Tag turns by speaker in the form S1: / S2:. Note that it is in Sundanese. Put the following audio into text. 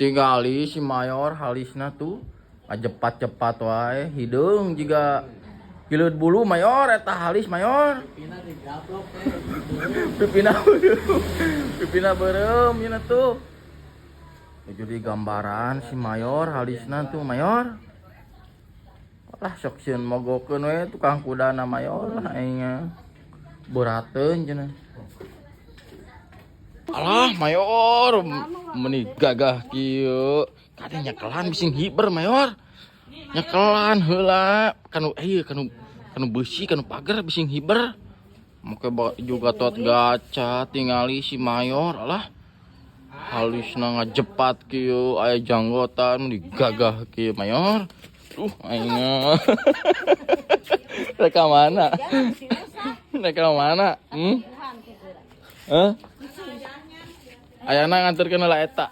S1: Tingali si Mayor halisna tuh ajepat-cepat wae, hideung jiga hileud bulu. Mayor, eta halis, Mayor.
S2: Pipina digaplok teh.
S1: Pipina beureum, pipina beureum ieu tuh. Jadi gambaran si Mayor halisna tuh, Mayor. Lah, sok sieun mogokeun we tukang kudana, Mayor lah. Aing berateun cenah. Alah, Mayor, meni gagah kieu. Kade nyekelan, bising hiber, Mayor. Nyekelan heula kanu ieu, kanu kanu beusi, kanu pagar, bising hiber. Make baju Gatot Gaca. Tingali si Mayor, alah. Halisna ngajepat kieu, aya janggotan, meni gagah kieu, Mayor. Duh, aing. Rek ka mana? Rek ka mana? Hmm? Hah? Ayana nganterkeun heula eta.